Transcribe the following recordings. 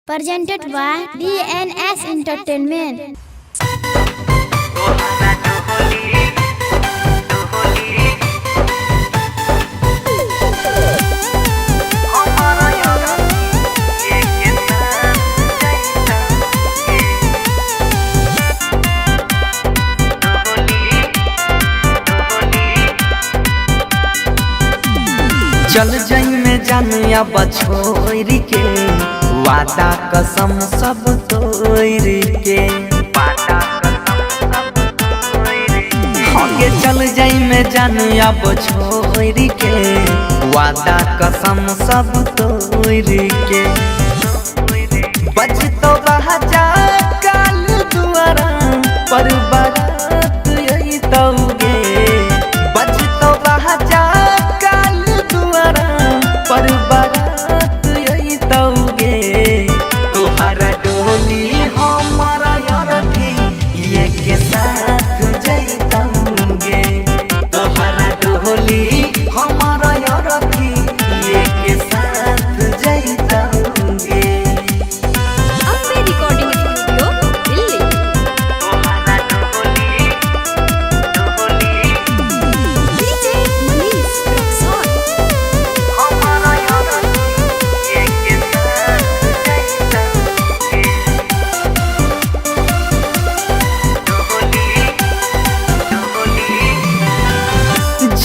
Presented by DNS Entertainment. चल जाई में जानिया बछोरी के वादा कसम सब तोड़ के होके चल जाई में जानिया बछोरी के वादा कसम सब तोड़ के बच तो जा काल दुआरा पर बारात यही तौगे बच तो जा काल दुआरा पर बारात यही तौगे तोहरा डोली हमारा यारथी ये के साथ जैतौगे तोहरा डोली हमारा यारथी ये के साथ जैतौगे। Ambe recording studio Delhi. DJ Manish Raxaul.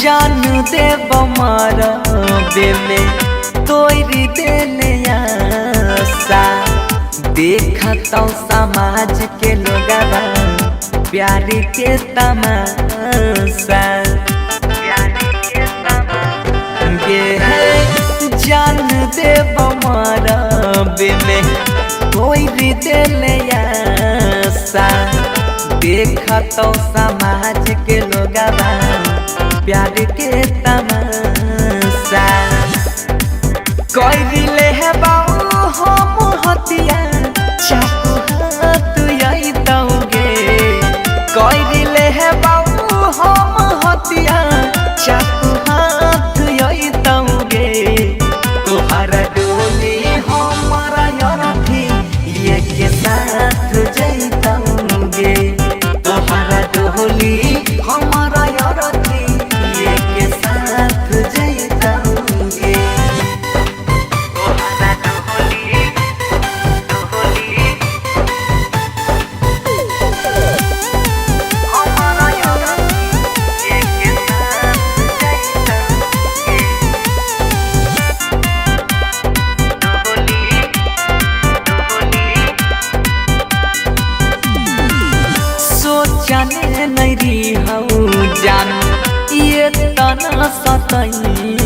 जान दे बमारा में तोरी देले आशा देखा तो समाज के लोगवा प्यार के तमाशा गे है जान दे बमारा में तोरी देले आशा देखा तो समाज के लोगवा प्यार के तमाशा कर ले है बाऊ हम हतिया चाकू हाथ आई तौगे कर ले है बाऊ हम हतिया चाकू हाथ आई तौगे तोहरा डोली हमारा यारथी ये के साथ जैतौगे तोहरा डोली हमारा यारथी ये के साथ जैतौगे। सोचने नहीं रही हूँ जान ये तना सतई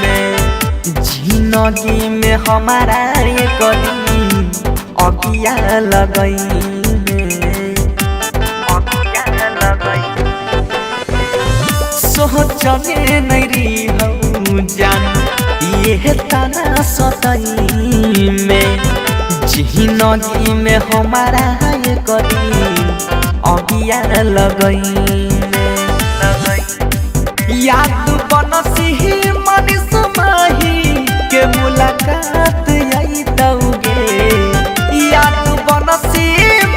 में जिंदगी में हमारा ये करी अगिया लगई में सोचने नहीं रही हूँ जान ये तना सतई में जिंदगी में हमारा ये करी अगिया लगई में याद बनसी मनीष माही के मुलाकात आई तौगे याद बनसी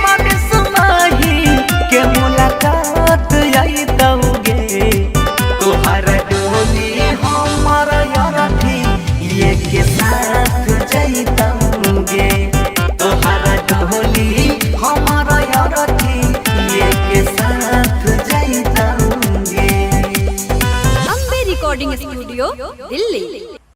मनीष माही के मुलाकात आई तौगे तोहरा डोली हमारा यारथी ये के साथ जैतौगे तोहरा डोली हमारा यारथी ये के साथ जैतौगे। Ambe recording studio Delhi.